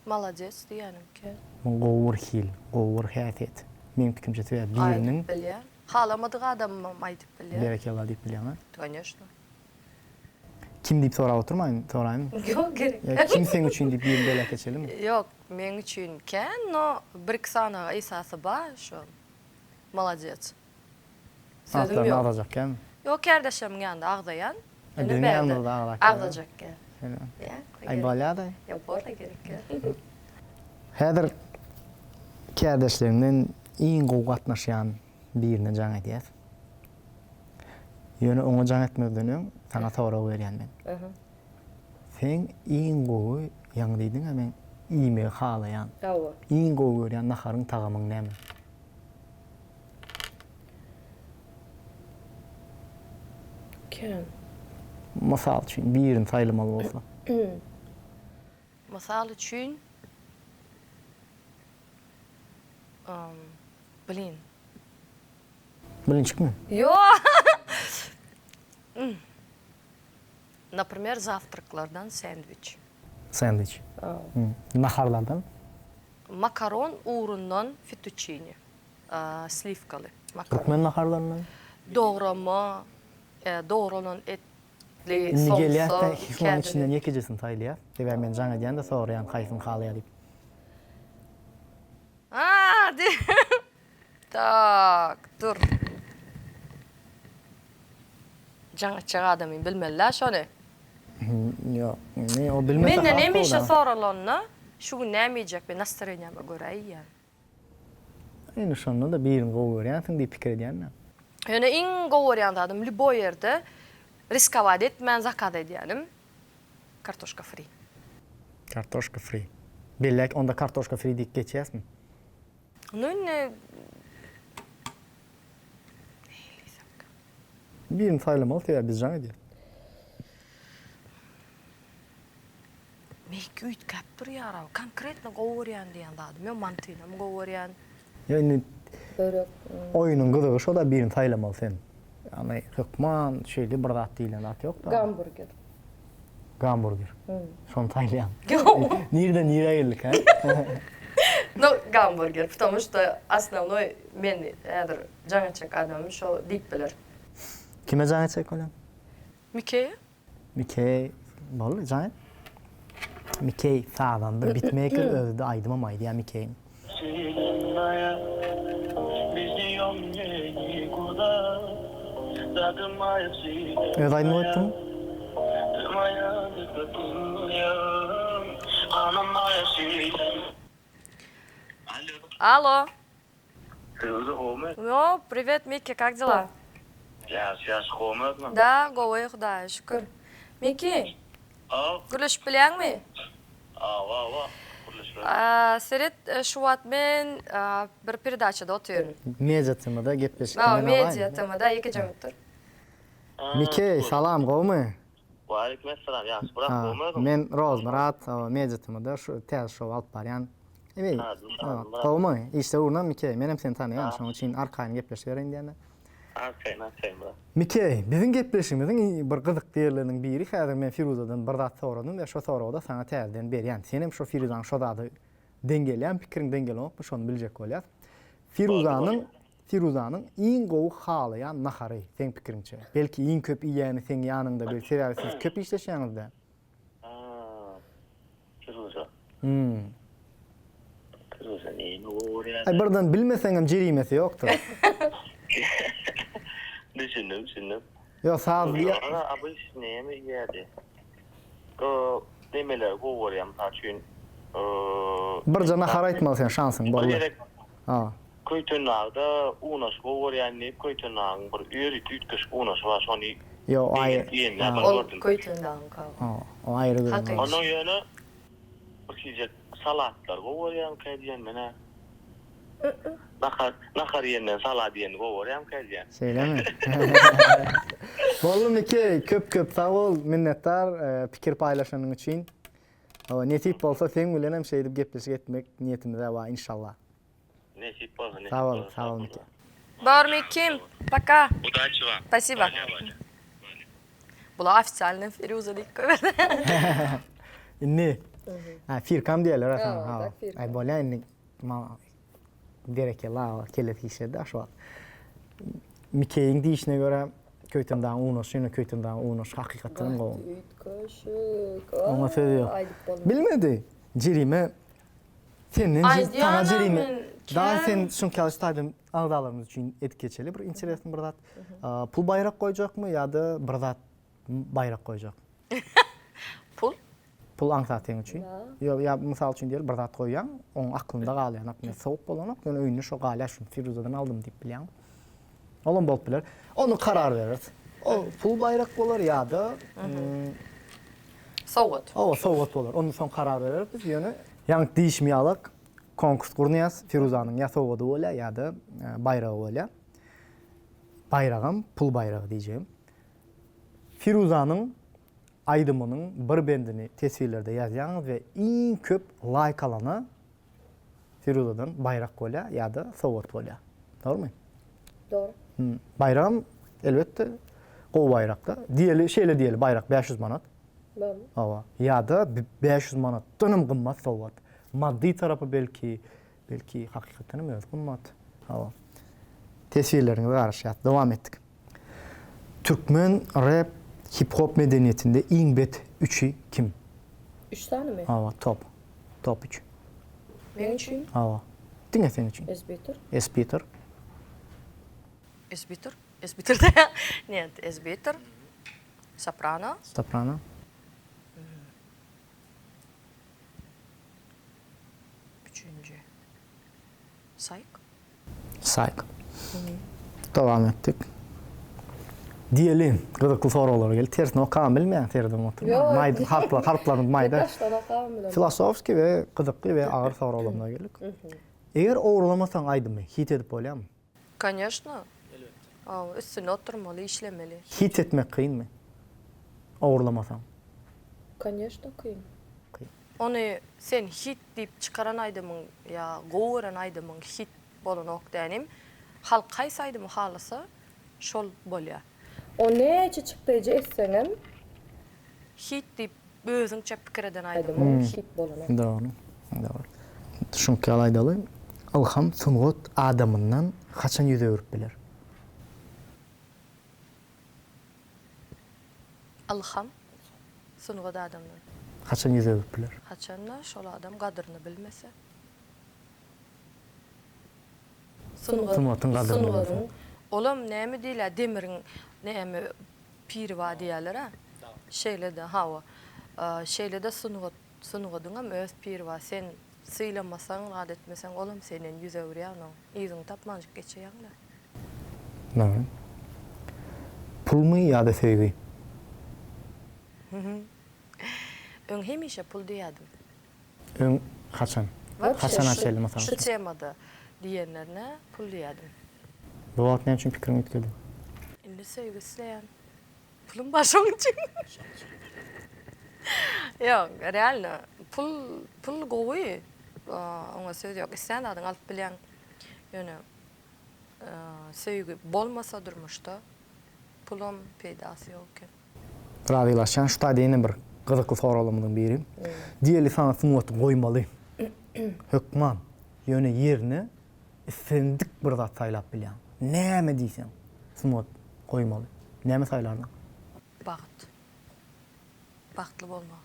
Malades diýýänim kän. Bu gowy bir hil, gowy bir häsiýet. Meň pikirimçe sebäbi biriniň. Aýdyp bilýän. Halamadyk adamymam aýdyp bilýän. Berekella diýip bilýäň-a? Koneşno. Kim diýip sorap oturmaýyn, soraýynmy? Ýok, gerek Ýa däl. kim seň üçin diýip birini belläp geçelimi? Ýok, meň üçin kän, no bir-iki sanaga esasy bar şo. Molodec. Sözüm Atlaryny ýok. agzajak känmi? Ýok, kärdeşlerimiň ýanynda agzaýan. A Ýöne biziň bärde ýanymyzda agzak ýa. agzajak kän. Şeýle. Ýa, Aý gerek. bolýadaý. Ýa borla gerek ýa. Häzir kärdeşleriňden iň gowy gatnaşýan birine jaň edýäs. Ýöne oňa jaň etmezden öň saňa sorag berýän men. Seň iň gowy, ýaňy diýdiň-ä men iýmegi halaýan. Hawa. Iň gowy görýän naharyň, tagamyň näme? Kän. Mysal üçin, birini saýlamaly bolsa. Mysal üçin, blin. Blinçikmi? Ýok. Naprimer, zawtraklardan sendwiç. Sendwiç. Naharlardan? Makaron ugrundan fettuçini. Sliwkaly makaron. Türkmen naharlaryndan? Dograma, dogralan etli Indi gelýäs-de, somsa, şonuň kädili. içinden ýekejesini saýlaýas. Sebäbi men jaň edýän-de soraýan haýsyny halaýar diýip. Aa, diýip. Tak, dur. Jaň etjek adamyň bilmeli-dä şony. Ýok, indi o bilmese Menden has hemişe gowy-da. soralanda, şu gün näme iýjek, men nastroýeniýama görä iýýän. Indi şonda-da birini gowy görýänsiň diýip pikir edýän-dä. Ýöne iň gowy görýän zadym lýuboý ýerde riskowat etmän zakaz edýänim kartoşka fri. Kartoşka fri. Belläk onda kartoşka fri diýip geçýäsmi? Nu indi nähili diýsemkä. Birini saýlamaly sebäbi biz jaň edýäs. Meňki üýtgäp durýar-ow. Konkretno gowy görýän diýen zadym ýok. Mantynam gowy görýän. Ýa indi Börek. Oýnuň gyzygy şo-da birini saýlamaly sen. Ýagny hökman şeýle bir zat diýlen zat ýok-da. Gamburger. Gamburger. Şony saýlaýaň. Nireden nirä geldik hä? No gamburger, потому что osnownoý men häzir jaň etjek adamym şo diýip biler. Kime jaň etjek bolýaň? Mikeýe. Mikey boldy jaň et. Mikey sazanda bitmeýker özüde aýdymam aýdýar Mikeýiň. Öz aýdym goýupdyňmy? Alo. Firuze gowmy? Ýo, priwet Miki, kak dela? Ýagşy ýagşy gowmy özüň? Da, gowy Hudaýa şükür. Miki, Haw. gürleşip bilýäňmi? Hawa, hawa, gürleşiber. Seret, şu wagt men bir peredaçada otyryn. Media TM-da gepleşikde Hawa, men alaýyn. Media TM-da ýekeje minut dur. Miki, salam, gowmy? Waleýkim essalam, ýagşy brat, gowmy özüň? Men Rozmyrat, hawa, Media TM-da şu täze şow alyp barýan. Eý, gowmy? Işler ugruna Mikeý, menem seni tanaýan, şonuň üçin arkaýyn gepleşibereýin diýende. Arkaýyn, arkaýyn brat. Mikeý, biziň gepleşigimiziň bir gyzykly ýerleriniň biri, häzir men Firuzadan bir zat soradym we şo soragy-da saňa täzeden berýän. Senem şo Firuzanyň şo zady deň gelýärmi, pikiriň deň gelenokmy, şony biljek bolýas. Firuzanyň, Firuzanyň iň gowy halaýan nahary, seň pikiriňçe? Belki iň köp iýýäni seň ýanyňda, belki sebäbi siz köp işleşýäňiz-dä. Firuza. Hmm. Firuza näme gowy görýär? Aý birden bilmeseňem jerimesi ýokdur. Düşündim, düşündim. Ýok saz Firuza abyş näme iýýärdi? O nemeleri gowy görýär mysal üçin. Birje nahar aýtmaly sen şansyň Bir boldy. gezek Ha. Köýtendagda unaşy gowy görýän diýip Köýtendagyň bir ýörite üýtgeşik unaşy bar şony Ýok o aýry. begenip iýenini bir Ol gördüm. Köýtendagyňka. O aýry gürrüň. Hakyky. Onnoň ýöne bir hijek salatlary gowy görýäňkä diýen menä. Nahar nahar iýenden salat iýeni gowy görýäňkä diýen. Şeýlemi? Boldy Miki, köp köp sag bol, minnetdar pikir paýlaşanyň üçin. Hawa, nesip bolsa seň bilenem şeýdip gepleşik etmek niýetimizde bar inşallah. Nesip bolsa, nesip Sag bol, bolsa, sag bol Miki. Bor Mikim, пока. Udaçi wam. Spasiba. Bolýa, bolýa. Bolýa. Bula ofitsialnyý Firuza diýip goýberdi. Indi. Ha, Firkam diýerler a saňa. Hawa, tak Firkam. Aý bolýa indi. Ma berekella, kellesi işledi şu wagt. Mikeýiň diýişine görä Köýtendagyň unaşy ýöne Köýtendagyň unaşy hakykatdanam gowy. Gaty üýtgeşik. Oňa söz ýok. Aýdyp bolmaz. Bilmedi. Jerime senden Aýdýanam saňa jerime. men Dagy kän. sen şuňky ýaly taýdan agzalarymyz üçin edip geçeli bir interesny bir zat. Pul baýrak goýjakmy ýa-da bir zat baýrak goýjak? Pul. Pul aňsat seň üçin. Ýok, ýa mysal üçin diýeli bir zat goýýaň, oň aklynda galýan, naprimýer, sowuk bolanok, ýöne öýünde şo galýar, şuny Firuzadan aldym diýip bilýäň. Olam bolup biler. Ony karar bereris. O pul baýrak bolar ýa-da Sowgat. Hawa, sowgat bolar. Ony soň karar bereris biz, ýöne ýaňky diýişim ýalak konkurs gurnaýas, Firuzanyň ýa sowgady bolýar ýa-da baýragy bolýar. Baýragam pul baýragy diýjegim. Firuzanyň Aýdymynyň bir bendini teswirlerde ýazýaňyz we iň köp laýk alana Firuzadan baýrak bolýar ýa-da sowgat bolýar. Dogrymy? Dogry. Baýragam elbetde gowy baýrakda. Diýeli, şeýle diýeli, baýrak 500 manat. Dogry. Hawa. Ýa-da 500 manatdanam gymmat sowgat. Maddy tarapy belki, belki hakykatdanam özi gymmat. Hawa. Teswirleriňize garaşýas. Dowam etdik. Türkmen rep, hip-hop medeniýetinde iň bet üçi kim? Üç sanymy? Hawa, top. Top üç. Meň üçin? Hawa. Diňe seň üçin. Esbiter. Esbiter. Esbiter? Esbiter dä. Net, Esbiter. Soprano. Soprano. Üçünji. Saýk. Saýk. Dowam etdik. Diýeli, gyzykly soraglar geldi. Tersine okagam bilmeýän seredip oturman. Ýok. Maýda harplar, harplaryny maýda. Başdan okagam bilemok. Filosofskiý we gyzykly we agyr soraglarymyza geldik. Eger ogurlamasaň aýdymy hit edip bolýarmy? Koneşno. Elbetde. Hawa, üstünde oturmaly, işlemeli. Hit etmek kynmy? Ogurlamasaň. Koneşno kyn. Kyn. Ony sen hit diýip çykaran aýdymyň ýa gowy gören aýdymyň hit bolanok dänim. Halk haýsy aýdymy halasa şol bolýa. O näçe çykdaýjy etseňem. Hit diýip özüňçe pikir eden aýdymyň hit bolanok. Dogry. Dogry. Şuňky ýaly aýdaly, Ylham sungat adamyndan haçan ýüz öwrüp biler? Ylham sungat adamdan. Haçan ýüz öwrüp biler? Haçanda şol adam gadryny bilmese. Sungat, Sungatyň gadryny bilmese. Sungatyň. Olam näme diýilýär, demiriň näme piri bar diýýärler-ä. Şeýle-de, hawa. Şeýle-de sungat, sungadyňam öz piri bar. Sen sylamasaň, zat etmeseň, olam senden ýüz öwürýär onuň. Yzyňy tapmanjyk geçäýeň-dä. Dogry. Pulmy ýa-da söýgi? Öň hemişe pul diýýärdim. Öň haçan? Haçana çenli mysal Şu üçin? temada diýenlerine pul diýýärdim. Bu wagt näme üçin pikiriň üýtgedi? Indi söýgi isleýän. Pulum bar şoň üçin. Ýok, realno pul pul gowy. Oňa söz ýok. Islän zadyňy alyp bilýäň. Ýöne söýgi bolmasa durmuşda pulam peýdasy ýok eken. Razylaşýan şu taýda ýene bir gyzykly soraglarymyzyň biri. Diýeli saňa sungaty goýmaly. Hökman. Ýöne ýerine islendik bir zat saýlap bilýäň. Näme diýseň sungat goýmaly. Näme saýlardyň? Bagt. Bagtly bolmak.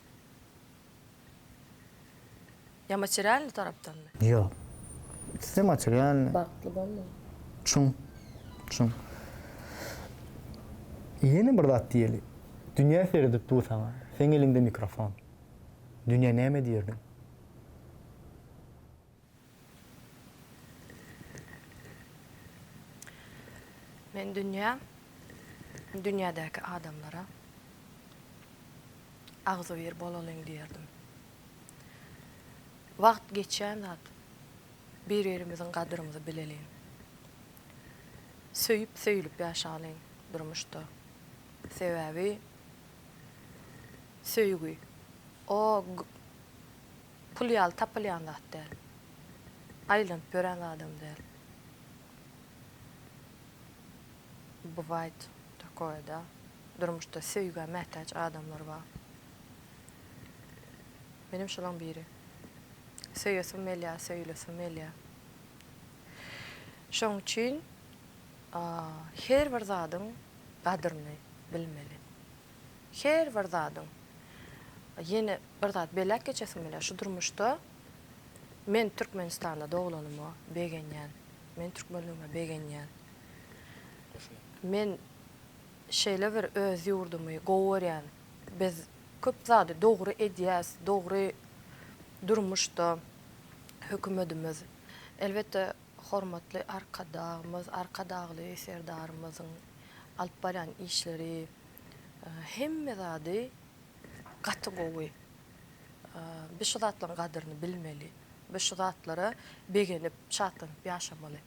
Ýa materialnyý tarapdanmy? Ýok. Ikisi-de materialnyý. Bagtly bolmak. Çuň. Çuň. Ýene bir zat diýeli. Dünýä seredip dur saňa. Seň eliňde mikrofon. Dünýä näme diýerdiň? Men dünýä, dünýädäki adamlara agzybir bolalyň diýerdim. Wagt geçýän zat, bir-birimiziň gadyrymyzy bileliň. Söýüp, söýülip ýaşalyň durmuşda. Sebäbi söýgi, o pul ýaly tapylýan zat däl. Aýlanyp ýören zadam däl. Bywaýt takoe da. Durmuşda söýgä mätäç adamlar bar. Menem şolaň biri. Söýesim gelýär, söýülesim gelýär. Şoň üçin her bir zadyň gadyryny bilmeli. Her bir zadyň. Ýene bir zat belläp geçesim gelýär. Şu durmuşda men Türkmenistanda doglanyma begenýän. Men türkmenligime begenýän. Men şeýle bir öz ýurdumy gowy görýän. Biz köp zady dogry edýäs, dogry durmuşda hökümetimiz. Elbetde hormatly Arkadagymyz, Arkadagly Serdarymyzyň alyp barýan işleri, hemme zady gaty gowy. Biz şu zatlaryň gadyryny bilmeli. Biz şu zatlara begenip, şatlanyp ýaşamaly.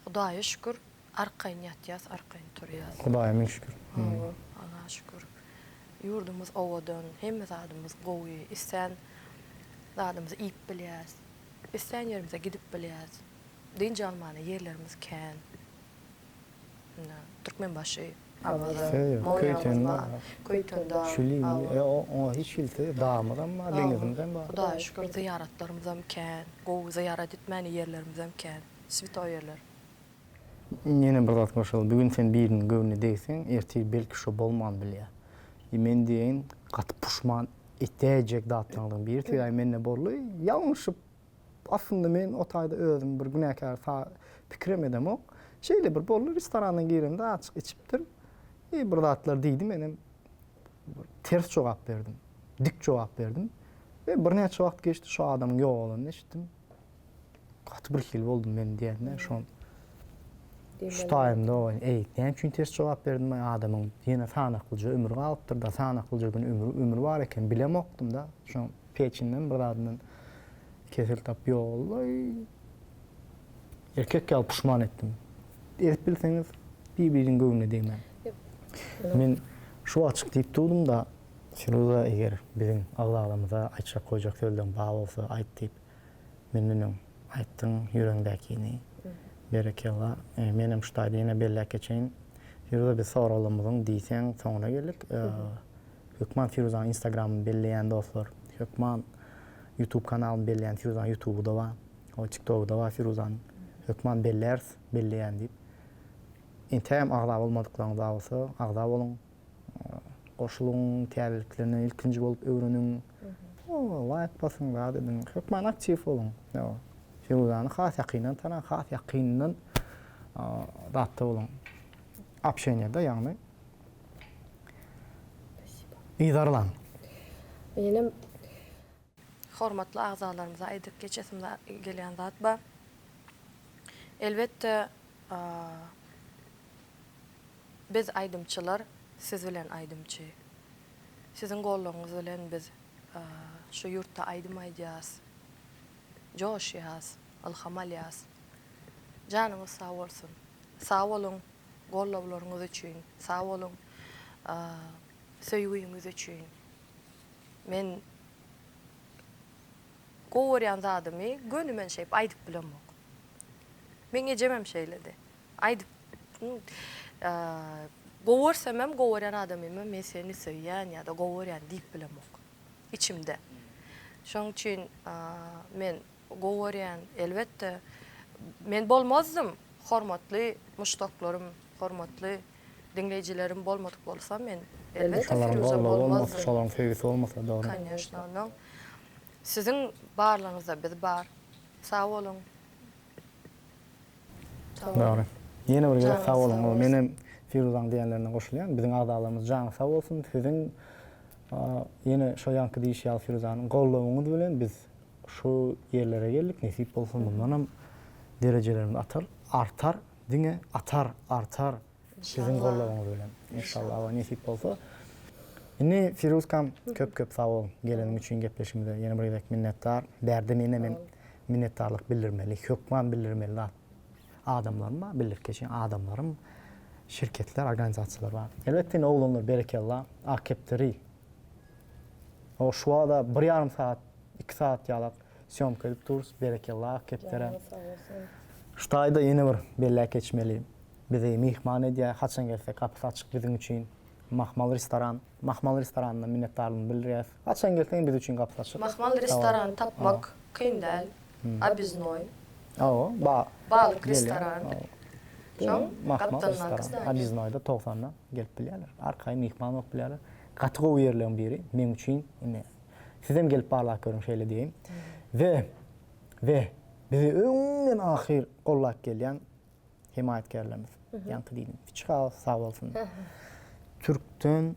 Hudaýa şükür, arkaýyn ýatýas, arkaýyn turýas. Hudaýa müň şükür. Hawa, Allaha şükür. Ýurdumyz owadan, hemme zadymyz gowy, islän zadymyzy iýip bilýäs, islän ýerimize gidip bilýäs. Dynç almana ýerlerimiz kän. Ine, Türkmenbaşy, Awaza, Moýnagymyz bar, Köýtendag, Hawa. Oňa hiç hili dagymyzam bar, deňizimizem bar. Hudaýa şükür, zyýaratlarymyzam kän, gowy zyýarat etmäne ýerlerimizem kän, switoý ýerler. Ýene bir zat goşaly, bu gün sen biriniň göwnüne degseň, ertir belki şo bolman bilýär. I men diýeýin, gaty puşman etäýjek zatlaryň biri, sebäbi mende boldy, ýalňyşyp Aslynda men o taýda özümi bir günäkär pikirem edemok. Şeýle bir boldy, restorana giremde azajyk içipdir. I bir zatlar diýdi, menem ters jogap berdim. Dik jogap berdim. We birnäçe wagt geçdi, şo adamyň ýogalanyny eşitdim. Gaty bir hili boldum men diýende, şon şu taýymda o, eý, näme üçin ters jogap berdim, adamyň ýene sanaklyja ömri galypdyr-da, sanaklyja gün ömri, ömri bar eken, bilemokdym-da. Şoň peçinden bir zadyndan kesel tapyp ýogaldy. Erkek ýaly puşman etdim. Edip bilseňiz bir-biriniň göwnüne degmäň. Men şu wagtjyk diýip durdum-da, Firuza eger biziň agzalarymyza aýtjak goýjak sözleň bar bolsa aýt diýip, menden öň aýtdyň ýüregiňdäkini. Berekella. Menem şu taýda ýene belläp geçeýin. Firuza biz soraglarymyzyň diýseň soňuna geldik. Hökman Firuzanyň instagramyny belleýän dostlar. Hökman youtube kanalyny belleýän Firuzanyň youtuby-da bar. O tiktogy-da bar Firuzanyň. Hökman belläris, belleýän diýip. Entägem agza bolmadyklaryňyz bar bolsa, agza boluň. Goşulyň, täzeliklerini ilkinji bolup öwreniň. Laýk basyň, zat ediň. Hökman aktiw boluň. Firuzany has ýakyndan tanaň, has ýakyndan zatda boluň. Общeniýada, ýagny. Yzarlaň. Menem. Hormatly agzalarymyza aýdyp geçesim gelýän zat bar. Elbetde biz aýdymçylar siz bilen aýdymçy. Siziň goldawyňyz bilen biz şu ýurtda aýdym aýdýas, joşýas, ylham alýas. Janyňyz sag bolsun. Sag boluň. Gollawlaryňyz üçin sag boluň. Söýgüňiz üçin. Men gowy görýän zadymy göni men şeýip aýdyp bilemok. Meň ejemem şeýledi. Aýdyp gowy görsemem gowy görýän adamyma men seni söýýän ýa-da gowy görýän diýip bilemok. Içimde. Şoň üçin men Gowy görýän, elbetde. Men bolmazdym, hormatly muşdaklarym, hormatly diňleýjilerim bolmadyk bolsa men elbetde Şolaryň Firuza goldawy bolmasa, bolmazdym. şolaryň söýgüsi bolmasa, dogry. Konýeşno, onnoň siziň barlygyňyzda biz bar. Sag boluň. Sag boluň. Dogry. Ýene bir gezek Janyňyz sag sag boluň. bolsun. Menem Firuzaň diýenlerine goşulýan. Biziň agzalarymyz jany sag bolsun. Siziň ýene şo ýaňky diýişi ýaly Firuzanyň goldawyňyz bilen biz Şu ýerlere geldik, nesip bolsa mundanam derejelerimiz atar, artar. diňe atar, artar siziň goldawyňyz bilen. Inşallah we nesip bolsa. Indi Firuzkam köp köp sag bol geleniň üçin gepleşigimize ýene bir gezek minnetdar. Bärde mene men minnetdarlyk bildirmeli, hökman bildirmeli zat adamlarym bar, bildirip geçen adamlarym, şirketler, organizasiýalar bar. Elbetde indi oglanlar berekella, Ak kepderi. O şu wada bir ýarym sagat, iki sagat ýalak sýomka edip durus, berekella Ak kepdere. Şu taýda ýene bir belläp geçmeli. Bizi myhman edýär, haçan gelsek gapysy açyk biziň üçin. Mahmal restoran. Mahmal restoranyna minnetdarlygymy bildirýäs. Haçan gelseň biz üçin gapysy açyk. Mahmal restorany tapmak kyn däl. Obiznoý. Hawa, ba. Balyk restoran. Şoň Mahmal gapdalyndaky restoran. zdaniýa. Obiznoýda togsanda gelip bilýärler. Arkaýyn myhman bolup bilýärler. Gaty gowy ýerleriň biri meň üçin indi. Sizem gelip barlap görüň şeýle diýeýin. We we bizi öňden ahyr gollap gelýän hemaýatkärlerimiz. Ýaňky diýdim. Kiçi house sag bolsun. Türkden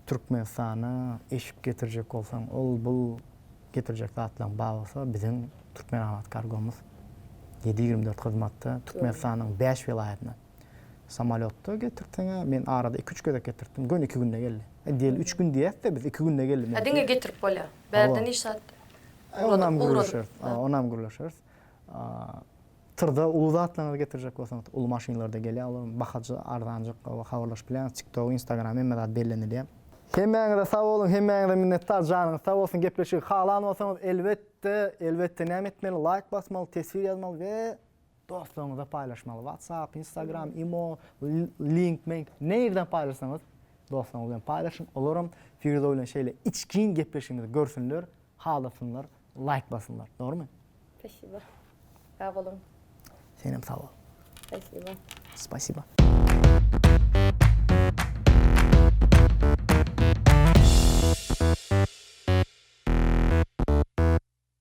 Türkmenistana eşik getirjek bolsaň, ol bul getirjek zatlaryň bar bolsa, biziň Türkmenabat kargomyz 7/24 hyzmatda Türkmenistanyň 5 welaýatyna. Samolýotda getirtseň-ä, men arada 2-3 gezek getirtdim, göni 2 günde geldi. E, diýeli 3 gün diýäs-de biz 2 günde geldi. Ha diňe getirip bolýar. Bärden hiç zat Onam gürleşeris. Onam gürleşeris. Tyrda uly zatlaryňyzy getirjek bolsaňyz uly maşynlarda gelýär olar bahajy arzanjyk habarlaşyp bilýäňiz tiktok instagram hemme zat bellenilýär. Hemmäňize sag boluň hemmäňize minnetdar janyňyz sag bolsun gepleşigi halan bolsaňyz elbetde elbetde näme etmeli laýk basmaly teswir ýazmaly we dostlaryňyza paýlaşmaly whatsapp instagram imo link mink nirden paýlaşsaňyz dostlaryňyz bilen paýlaşyň olaram Firuza bilen şeýle içgin gepleşigimizi görsünler halasynlar laýk basynlar dogrymy. Spasiba. Sag boluň. Senem sag bol. Spasiba. Spasiba.